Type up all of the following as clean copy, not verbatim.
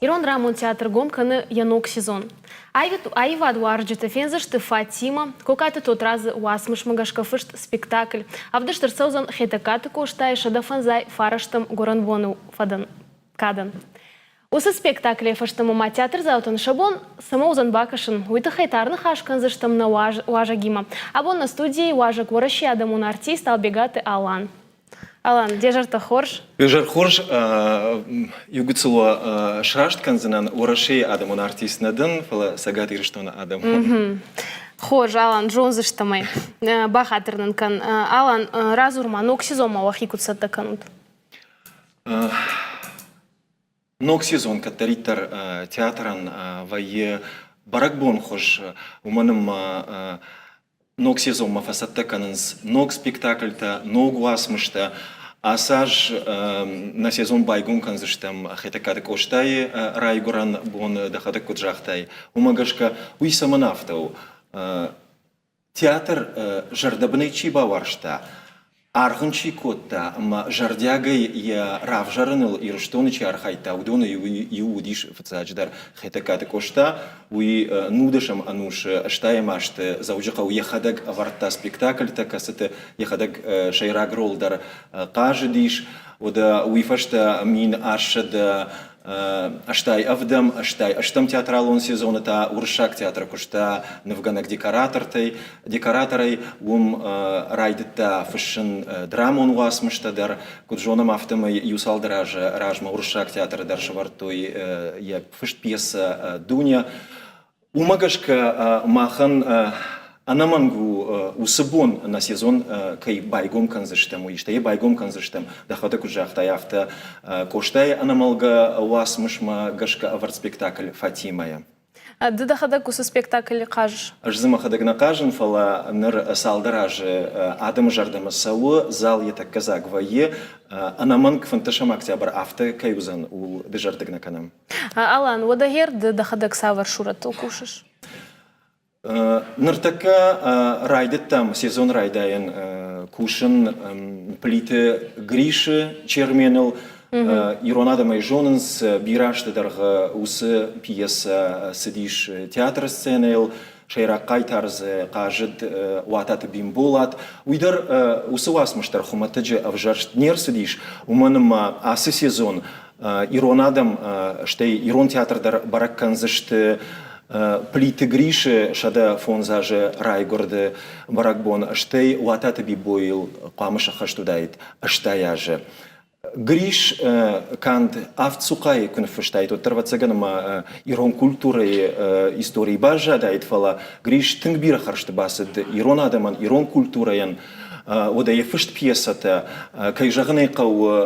Ирон драмон театр гом кӕны йӕ ног сезон. Аивадуарзджыты фендзысты Фатима, Кокаты Тотрадзы уацмысмӕ гӕсгӕ фыст спектакль. Ӕвдыст ӕрцӕудзӕн Хетӕгкаты Къостайы 159-ӕм гуырӕнбоны фӕдын кадӕн. Уыцы спектаклӕй фӕстӕмӕ ма театрдзаутӕн сӕ бон цӕмӕ уыдзӕн бакӕсын, уый тыххӕй та ӕрныхас кӕндзыстӕм нӕ уазӕгимӕ. Абон нӕ студийы уазӕг Уӕрӕсейы адӕмон артист Албегаты Алан. Алан, де зӕртӕ хорз? Де зӕр хорз. Иу гыццыл сраст кӕндзынӕн, Уӕрӕсейы адӕмон артист нӕ дӕн, фӕлӕ Цӕгат Ирыстоны адӕмон. Хорз, Алан, зондзыстӕм ӕй. Бахатыр нын кӕн. Алан, радзур-ма, ног сезонмӕ уӕхи куыд цӕттӕ кӕнут? Ног сезон кӕддӕриддӕр театрӕн вӕййы бӕрӕгбонхуыз, уымӕн ӕмӕ ног сезонмӕ фӕцӕттӕ кӕнынц ног спектакльтӕ, ног уацмыстӕ. Ацы аз нӕ сезон байгом кӕндзыстӕм Хетӕгкаты Къостайы райгуырӕн бон, дӕхӕдӕг куыд загътай, уымӕ гӕсгӕ уый цӕмӕн афтӕ у? Театр зӕрдӕбынӕй чи бауарзта, аргъ ын чи кодта ӕмӕ зӕрдиагӕй йӕ равзарыныл Ирыстоны чи архайдта, уыдоны иу уыдис фыццаджыдӕр Хетӕгкаты Къоста. Уый нудӕсӕм ӕнусы ӕстайӕм азты Дзӕуджыхъӕуы йӕхӕдӕг ӕвӕрдта спектакльтӕ, кӕцыты йӕхӕдӕг сӕйраг рол дӕр хъазыдис. Уӕдӕ уый фӕстӕ 1887, 88 театралон сезоны та уырыссаг театры куыста нывгӕнӕг-декоратортӕй, декораторӕй. Уым райдыдта фыссын драмон уацмыстӕ дӕр. Куыд зонӕм, афтӕмӕй иу цалдӕр азы размӕ уырыссаг театры дӕр сӕвӕрдтой йӕ фыст пьесӕ «Дуня». Уымӕ гӕсгӕ махӕн ӕнӕмӕнг у уыцы бон нӕ сезон кӕй байгом кӕндзыстӕм, уый, стӕй йӕ байгом кӕндзыстӕм, дӕхӕдӕг куыд загътай, афтӕ Къостайы ӕнӕмӕлгӕ уацмысмӕ гӕсгӕ ӕвӕрд спектакль «Фатимӕ-йӕ». Ды дӕхӕдӕг уыцы спектаклы хъазыс? Ӕз дзы мӕхӕдӕг нӕ хъазын, фӕлӕ ныр цалдӕр азы адӕмы зӕрдӕмӕ цӕуы, зал йӕ тӕккӕ дзаг вӕййы. Ӕнӕмӕнг фынддӕсӕм октябрь афтӕ кӕй уыдзӕн, ууыл дызӕрдыг нӕ кӕнӕм. Алан, уӕдӕ гъер ды дӕхӕдӕг цавӕр сурӕттыл кусыс? Ныртӕккӕ райдыдтам сезон райдайӕн кусын Плиты Грисы Черменыл. Ирон адӕмӕй зонынц, бирӕ азты дӕргъы уыцы пьесӕ цыдис театры сценӕйыл. Сӕйраг хъайтар дзы хъазыд Уататы Бимболат. Уый дӕр уыцы уацмыс дӕр хуымӕтӕджы ӕвзӕрст не рцыдис, уымӕн ӕмӕ ацы сезон ирон адӕм, стӕй ирон театр дӕр бӕрӕг кӕндзысты Плиты Грисы 105 азы райгуырды бӕрӕгбон, стӕй Уататы Бибойыл хъуамӕ сӕххӕст уыдаид 80 азы. Грис канд авд цухъайы куы ныффыстаид, уӕддӕр, ӕвӕццӕгӕн, ӕмӕ ирон культурӕйы историйы баззадаид, фӕлӕ Грис тынг бирӕ хӕрзты бацыд ирон адӕмӕн, ирон культурӕйӕн. Уӕдӕ йӕ фыст пьесӕтӕ, кӕй зӕгъын ӕй хъӕуы,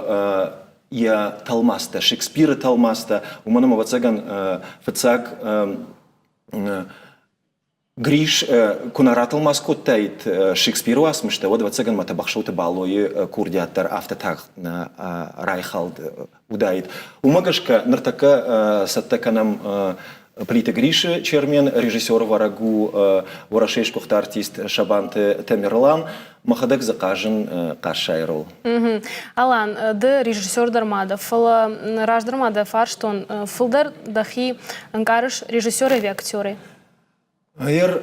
йӕ тӕлмацтӕ, Шекспиры тӕлмацтӕ, уымӕн ӕмӕ, ӕвӕццӕгӕн, фыццаг Гриш куы нӕ ратӕлмац кодтаид Шекспиры уацмыстӕ, уӕд, ӕвӕццӕгӕн, мӕ Тӕбӕхсӕуты Балойы курдиат дӕр афтӕ тагъд нӕ райхӕлд уыдаид. Уымӕ гӕсгӕ ныртӕккӕ цӕттӕ кӕнӕм Плиты Грисы Чермен, режиссер вӕрӕг у Уӕрӕсейы сгуыхт артист Сабанты Тамерлан. Мӕхӕдӕг дзы хъазын Хъассайырыл. Алан, ды режиссер дӕр ма дӕ, фӕлӕ раздӕр ма дӕ фарстон, фылдӕр дӕхи ӕнкъарыс режиссер ӕви актерӕй? Ӕр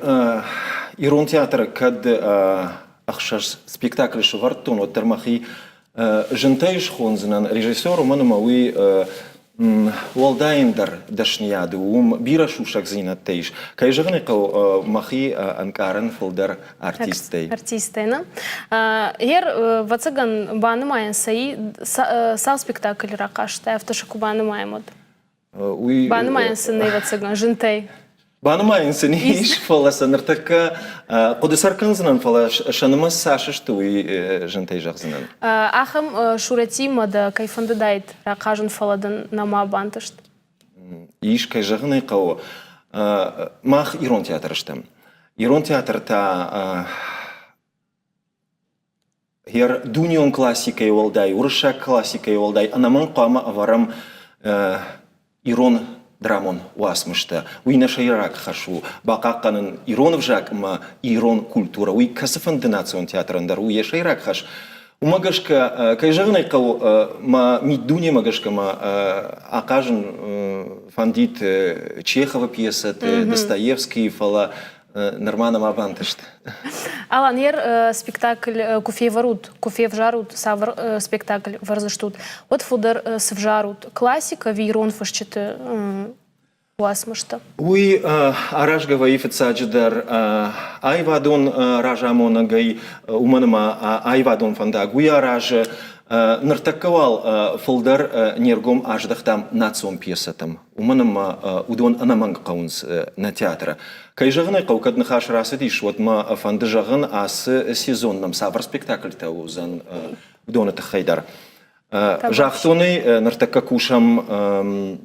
ирон театры кӕд ӕхсӕз спектаклы сӕвӕрдтон, уӕддӕр мӕхи зынтӕй схондзынӕн режиссер, уымӕн ӕмӕ уый уӕлдай ӕндӕр дӕсныйад у, уым бирӕ сусӕгдзинӕдтӕ ис. Кӕй зӕгъын ӕй хъӕуы, мӕхи ӕнкъарын фылдӕр артисттӕй. Артисттӕй, нӕ? Ер, ӕвӕццӕгӕн, банымайӕн цал спектаклы рахъазтай, афтӕ сӕ куы банымайӕм, уӕд? Уый Банымайӕн сын нӕй, ӕвӕццӕгӕн, зынтӕй. Банымайын сын ис, фӕлӕ сӕ ныртӕккӕ хъуыды сӕр кӕндзынӕн, фӕлӕ сӕ нымӕц цас сты, уый зынтӕй зӕгъдзынӕн. Ахӕм сурӕтимӕ дӕ кӕй фӕндыдаид рахъазын, фӕлӕ дын нӕма бантыст? Ис, кӕй зӕгъын ӕй хъӕуы. Мах ирон театр стӕм. Ирон театр та Йӕ дунеон классикӕйы уӕлдай, уырыссаг классикӕйы уӕлдай ӕнӕмӕнг хъуамӕ ӕвӕрӕм ирон драмон уацмыстӕ. Уый нӕ сӕйраг хӕс у бахъахъхъӕнын ирон ӕвзаг ӕмӕ ирон культурӕ. Уый кӕцыфӕнды национ театрӕн дӕр у йӕ сӕйраг хӕс. Уымӕ гӕсгӕ, кӕй зӕгъын ӕй хъӕуы, мӕ миддунемӕ гӕсгӕ мӕ ахъазын фӕндид Чеховы пьесӕты, Достоевскийы, фӕлӕ нырма нӕма бантыст. Алан, ер спектакль куы февӕрут, куы февзарут, цавӕр спектакль вӕрдзыстут, уӕд фылдӕр цы взарут? Классикӕ ӕви ирон фысджыты уацмыстӕ? Уый аразгӕ вӕййы фыццаджыдӕр аивадон разамонӕгӕй, уымӕн ӕмӕ аивадон фӕндаг уый аразы. Ныртӕккӕ уал фылдӕр не ргом аздӕхтам национ пьесӕтӕм, уымӕн ӕмӕ уыдон ӕнӕмӕнг хъӕуынц нӕ театры. Кӕй зӕгъын ӕй хъӕуы, кӕд ныхас рацыдис, уӕд мӕ фӕнды зӕгъын, ацы сезон нӕм цавӕр спектакльтӕ уыдзӕн, уыдоны тыххӕй дӕр. Загътон ӕй, ныртӕккӕ кусӕм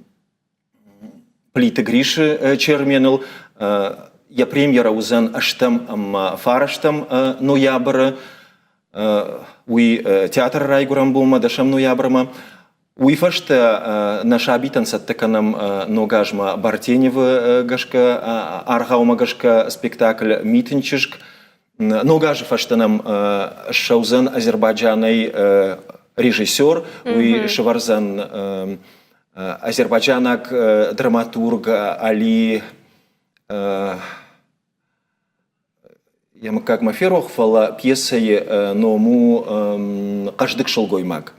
Плиты Грисы Черменыл йӕ премьерӕ уыдзӕн ӕстӕм ӕмӕ фарӕстӕм ноябры. Уый театры райгуырӕн бонмӕ, дӕсӕм ноябрмӕ. Уый фӕстӕ нӕ сабитӕн цӕттӕ кӕнӕм ног азмӕ Бартеневы гӕсгӕ аргъаумӕ гӕсгӕ спектакль «Митын чызг». Ног азы фӕстӕ нӕм ссӕудзӕн Азербайджанӕй режиссер, уый сӕвӕрдзӕн азербайджанаг драматург Али йӕ мыггаг мӕ ферох, фӕлӕ пьесӕйы ном у «Хъӕздыг сылгоймаг».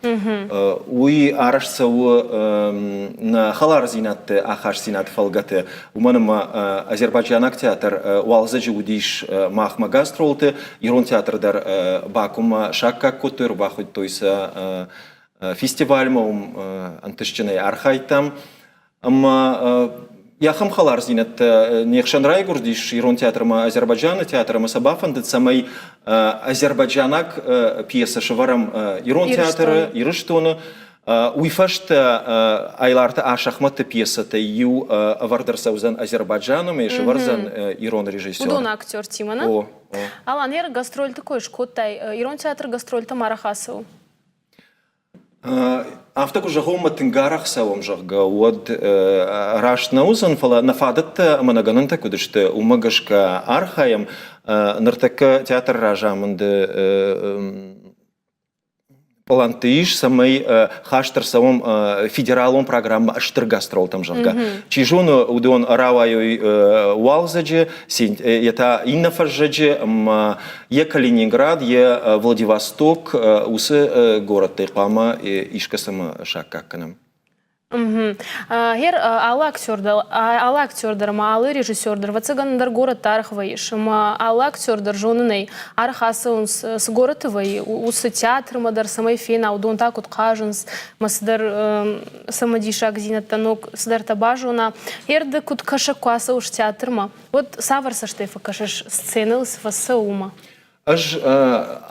Уый арӕзт цӕуы нӕ хӕлардзинӕдты ахастдзинады фӕлгӕты, уымӕн ӕмӕ азербайджанаг театр уалдзӕджы уыдис махмӕ гастролты, ирон театр дӕр Бакумӕ саккаг кодтой, ӕрбахуыдтой сӕ фестивальмӕ, уым ӕнтыстджынӕй архайдтам. Ӕмӕ йӕ ахӕм хӕлардзинӕдтӕ не хсӕн райгуырдис ирон театрмӕ, Азербайджаны театр ӕмӕ сӕ бафӕндыд, цӕмӕй азербайджанаг пьесӕ сӕвӕрӕм ирон театры, Ирыстоны. Уый фӕстӕ Айларты Асӕхмӕты пьесӕтӕй иу ӕвӕрд ӕрцӕудзӕн Азербайджаны ӕмӕ сӕвӕрдзӕн ирон режиссер. Уыдон актертимӕ, нӕ? О, о. Алан, ер гастрольты кой скодтай. Ирон театры гастрольтӕм арӕх ацӕуы? Афтӕ куы зӕгъон, мӕ тынг арӕх цӕуӕм, зӕгъгӕ, уӕд раст нӕ уыдзӕн, фӕлӕ нӕ фадӕттӕ ӕмӕ нӕ гӕнӕнтӕ куыд сты, уымӕ гӕсгӕ архайӕм. Ныртӕккӕ театры разамынды пълӕнтты ис, цӕмӕй хаст ӕрцӕуӕм федералон программӕ стыр гастролтӕм, зӕгъгӕ. Чи зоны, уыдон рауайой уалдзӕджы, йе та иннӕ фӕззӕджы ӕмӕ Йӕ Калининград, йӕ Владивосток уыцы горӕттӕй хъуамӕ искӕцӕмӕ саккаг кӕнӕм. Гъер алы актер дӕр, алы актер дӕр ӕмӕ алы режиссер дӕр, ӕвӕццӕгӕн, ӕндӕр горӕтты арӕх вӕййыс. Ӕмӕ алы актер дӕр зонынӕй арӕх ацӕуынц, цы горӕты вӕййы, уыцы театрмӕ дӕр, цӕмӕй фена, уыдон та куыд хъазынц, ӕмӕ цыдӕр цымыдисагдзинӕдтӕ ног цыдӕртӕ базона. Гъер ды куыд кӕсӕг куы ацӕуыс театрмӕ, Уӕд цавӕр цӕстӕй фӕкӕсыс сценӕйыл цы фӕцӕуы, уымӕ? Ӕз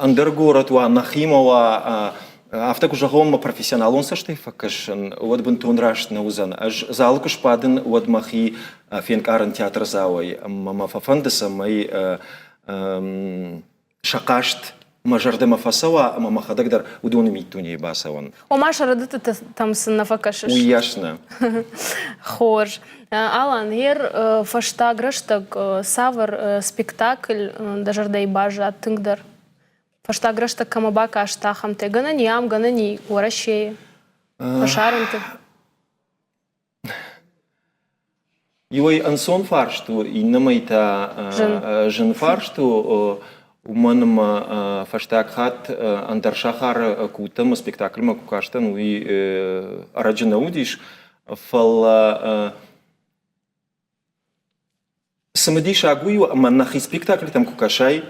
ӕндӕр горӕт уа, нӕхимӕ уа, афтӕ куы зӕгъон, мӕ профессионалон цӕстӕй фӕкӕсын, уӕд бынтон раст нӕ уыдзӕн. Ӕз залы куы сбадын, уӕд мӕхи фенкъарын театрдзауӕй ӕмӕ мӕ фӕфӕнды, цӕмӕй сӕ хъазт мӕ зӕрдӕмӕ фӕцӕуа ӕмӕ мӕхӕдӕг дӕр уыдоны миддунейы бацӕуон. Ома сӕрӕдыдтытӕм сын нӕ фӕкӕсыс? Уыйас нӕ. Хорз. Алан, ер фӕстаг рӕстӕг цавӕр спектакль дӕ зӕрдӕйы баззад тынгдӕр? Фӕстаг рӕстӕг кӕмӕ бакаст, ахӕмтӕ? Гӕнӕн и ам, гӕнӕн и Уӕрӕсейы, фӕсарӕнты? Иуӕй ӕнцон фарст у, иннӕмӕй та зын фарст у, уымӕн ӕмӕ фӕстаг хатт ӕндӕр сахары куы уыдтӕн ӕмӕ спектакльмӕ куы кастӕн, уый ӕрӕджы нӕ уыдис, фӕлӕ цымыдисаг уый у, ӕмӕ нӕхи спектакльтӕм куы кӕсай,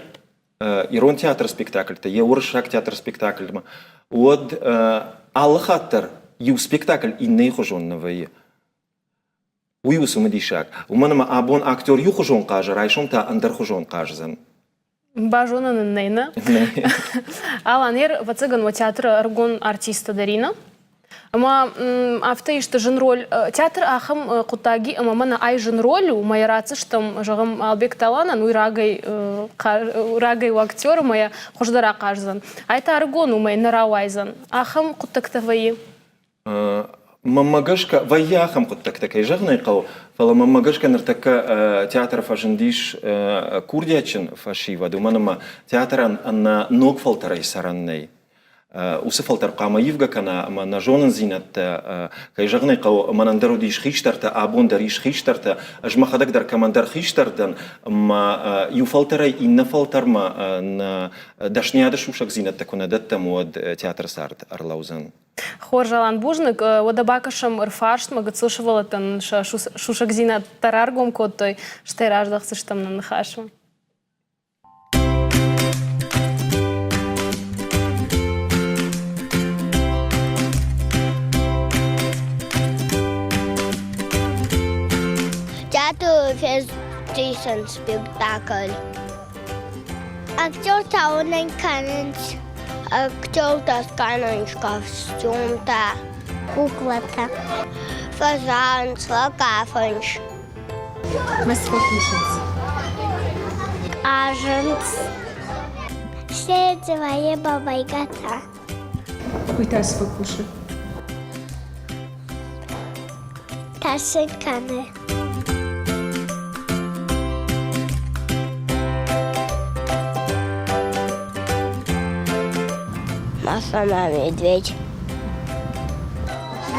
ирон театры спектакльтӕ, йӕ уырыссаг театры спектакльмӕ, уӕд алы хатт дӕр иу спектакль иннӕйы хуызон нӕ вӕййы. Уый у цымыдисаг, уымӕн ӕмӕ абон актер иухуызон хъазы, райсом та ӕндӕрхуызон хъаздзӕн. Базонӕн ын нӕй, нӕ? Алан, ер, ӕвӕццӕгӕн, уӕ театры ӕрыгон артисттӕ дӕр и, нӕ? Ӕмӕ афтӕ исты зын роль. Театр ахӕм хъуыддаги ӕмӕ мӕнӕ ай зын роль у, мӕ йӕ ратдзыстӕм, зӕгъӕм, Албегты Аланӕн, уый рагӕй, рагӕй у актер ӕмӕ йӕ хуыздӕр ахъаздзӕн. Ай та ӕрыгон у, мӕ йын нӕ рауайдзӕн. Ахӕм хъуыддӕгтӕ вӕййы. Мӕнмӕ гӕсгӕ, вӕййы ахӕм хъуыддӕгтӕ, кӕй зӕгъын ӕй хъӕуы, фӕлӕ мӕнмӕ гӕсгӕ ныртӕккӕ театры фӕзындис курдиатджын фӕсивӕд, уымӕн ӕмӕ театрӕн ӕнӕ ног фӕлтӕрӕй цӕрӕн нӕй. Уыцы фӕлтӕр хъуамӕ ивгӕ кӕна ӕмӕ нӕ зонындзинӕдтӕ, кӕй зӕгъын ӕй хъӕуы, мӕнӕн дӕр уыдис хистӕртӕ, абон дӕр ис хистӕртӕ, ӕз мӕхӕдӕг дӕр кӕмӕндӕр хистӕр дӕн, ӕмӕ иу фӕлтӕрӕй иннӕ фӕлтӕрмӕ нӕ дӕсныйады сусӕгдзинӕдтӕ куы нӕ дӕттӕм, уӕд театры цард ӕрлӕудзӕн. Хорз, Алан, бузныг. Уӕдӕ бакӕсӕм ӕрфарстмӕ, гыццыл сывӕллӕттӕн сӕ сусӕгдзинӕдтӕ раргом кодтой, стӕй раздӕхдзыстӕм нӕ ныхасмӕ. Театры фестисӕн спектакль. Актертӕ уынын кӕнынц, актертӕ скӕнынц костюмтӕ, куклатӕ, фӕзарынц, фӕкафынц. Мӕ кусынц. Хъазынц. Все твои бабайгата. Уый та цы фӕкусы? Тӕрсын кӕны. Маша медведь.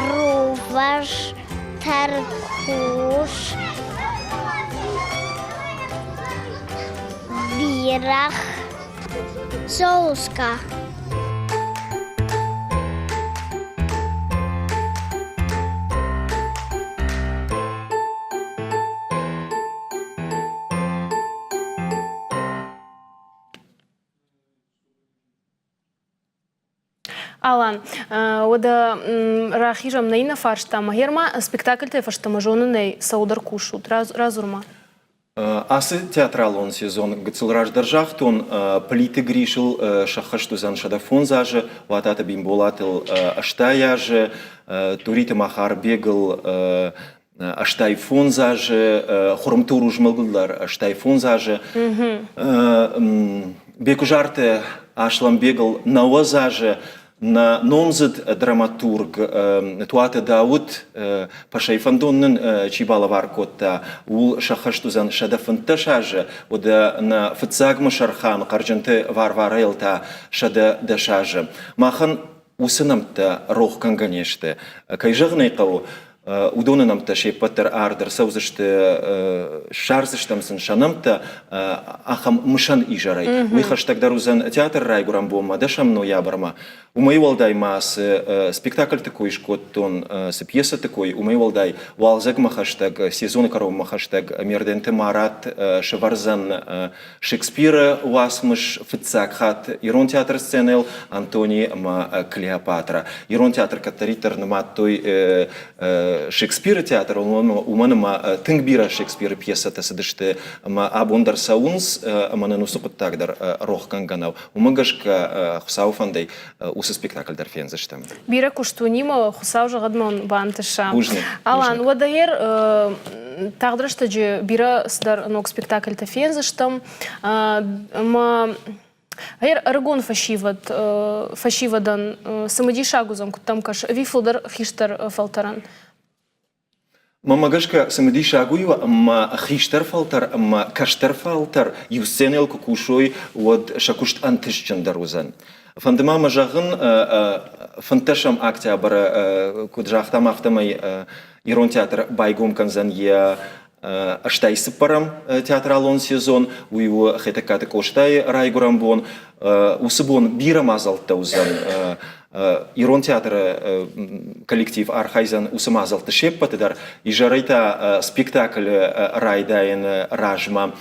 Руваш тӕрхъус, бирӕгъ, Золушка. Алан, уӕдӕ рахизӕм нӕ иннӕ фарстамӕ. Гъер ма спектакльтӕй фӕстӕмӕ зонынӕй цӕуылдӕр кусут? Радзур-ма. Ацы театралон сезон гыццыл раздӕр загътон, Плиты Гришыл сӕххӕст уыдзӕн 105 азы, Уататы Бимболатыл 80 азы, Туриты Махарбегыл 85 азы, Хуырымты Урузмӕгыл дӕр 85 азы, Бекуызарты Аслӕнбегыл 90 азы, нӕ номдзыд драматург Туаты Дауыт Пашайы фӕндон нын чи балӕвар кодта, ууыл сӕххӕст уыдзӕн 115 азы, уӕдӕ нӕ фыццаг Мысырхан Хъӕрджынты Варварайыл та 110 азы. Махӕн уыцы нӕмттӕ рох кӕнгӕ не сты. Кӕй зӕгъын ӕй хъӕуы, уыдоны нӕмттӕ се ппӕт дӕр ард ӕрцӕудзысты, ссардзыстӕм сын сӕ нӕмттӕ ахӕм мысӕн изӕрӕй. Уый хӕстӕгдӕр уыдзӕн театры райгуырӕн бонмӕ, дӕсӕм ноябрмӕ. Уымӕй уӕлдай ма цы спектакльты кой скодтон, цы пьесӕты кой, уымӕй уӕлдай уалдзӕгмӕ хӕстӕг, сезоны кӕронмӕ хӕстӕг Мерденты Марат сӕвӕрдзӕн Шекспиры уацмыс фыццаг хатт ирон театры сценӕйыл Антони ӕмӕ Клеопатра. Ирон театр кӕддӕриддӕр нымадтой Шекспиры театр, уымӕн ӕмӕ тынг бирӕ Шекспиры пьесӕтӕ цыдысты ӕмӕ абон дӕр цӕуынц, ӕмӕ нын уыцы хъуыддаг дӕр рохгӕнгӕ нӕу. Уымӕ гӕсгӕ Хуыцауы фӕндӕй уыцы спектакль дӕр фендзыстӕм. Бирӕ куыст уынимӕ, Хуыцау зӕгъӕд мӕн бантыса. Бузныг. Алан, уӕдӕ тагъд рӕстӕджы бирӕ цыдӕр ног спектакльтӕ фендзыстӕм. Ӕмӕ ӕрыгон фӕсивӕд фӕсивӕдӕн цымыдисаг уыдзӕн, куыд дӕм кӕсы, ӕви фылдӕр хистӕр фӕлтӕрӕн? Мӕнмӕ гӕсгӕ цымыдисаг уый у, ӕмӕ хистӕр фӕлтӕр ӕмӕ кӕстӕр фӕлтӕр иу сценӕйыл куы кусой, уӕд сӕ куыст ӕнтыстджындӕр уыдзӕн. Фӕнды ма мӕ зӕгъын, фынддӕсӕм октябры, куыд загътам, афтӕмӕй Ирон театр байгом кӕндзӕн йӕ 84-ӕм театралон сезон, уый у Хетӕгкаты Къостайы райгуырӕн бон. Уыцы бон бирӕ мадзӕлттӕ уыдзӕн. Ирон театры коллектив архайдзӕн уыцы мадзӕлтты се ппӕты дӕр. Изӕрӕй та спектаклы райдайыны размӕ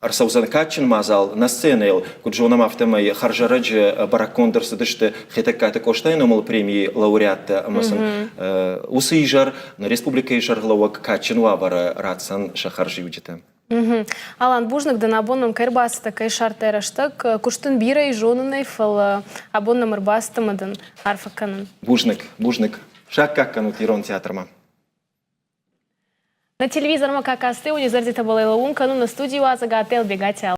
ӕрцӕудзӕн кадджын мадзал нӕ сценӕйыл. Куыд зонӕм, афтӕмӕй хӕрзӕрӕджы бӕрӕггонд ӕрцыдысты Хетӕгкаты Къостайы номыл премийы лауреаттӕ ӕмӕ сын уыцы изӕр нӕ республикӕйы сӕргълӕууӕг кадджын уавӕры ратдзӕн сӕ хӕрзиуджытӕ. Алан, бузныг дын, абон нӕм кӕй ӕрбацыдтӕ, кӕй ссардтай рӕстӕг. Куыст дын бирӕ и, зонын ӕй, фӕлӕ абон нӕм ӕрбацыд ӕмӕ дын арфӕ кӕнын. Бузныг, бузныг. Саккаг кӕнут ирон театрмӕ. Нӕ телевизормӕ ка кастӕй, уони зӕрдитӕбӕл ӕй лӕуун кӕнун нӕ студий уазӕг Ателбегати Алан.